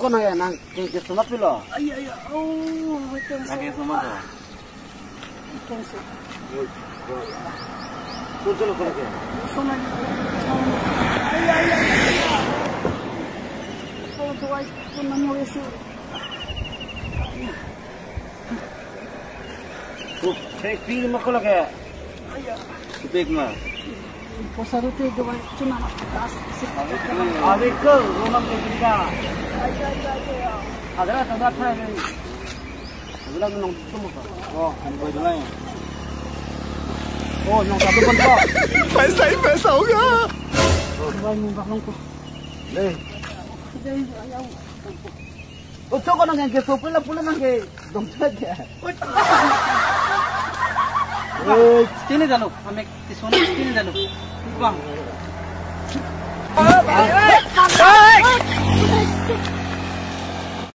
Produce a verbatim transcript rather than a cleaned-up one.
Nang ya, nang ke, ke suma pilo? Ay, ay, ay, oh, hoy, keng Nang ke so. Suma to? Keng so. Hoy, hoy. Kung solo ko ke? Suma ni. Ay, ay, ay, ay. Oh, tuwai, kung nang mo eso. Ko, pek pil ma ko lake. Aya. Pek ma. Posa rute do ban cuma na das. Ave ko, rumah ke kita. Aya, aya, aya. Ada lah, ada lah, ada lah. Ada lah, nong tumo ka. Oh, ini boy dulu ya. Oh, nong satu pun ko. Paisa hi paisa hoga. Oh, boy, nong bak nong ko. Le. Aya, aya. Oh, choko nang ke sopila pula nang ke dong chot ya. Oh, sini dalo, ame kisona sini dalo. Bang.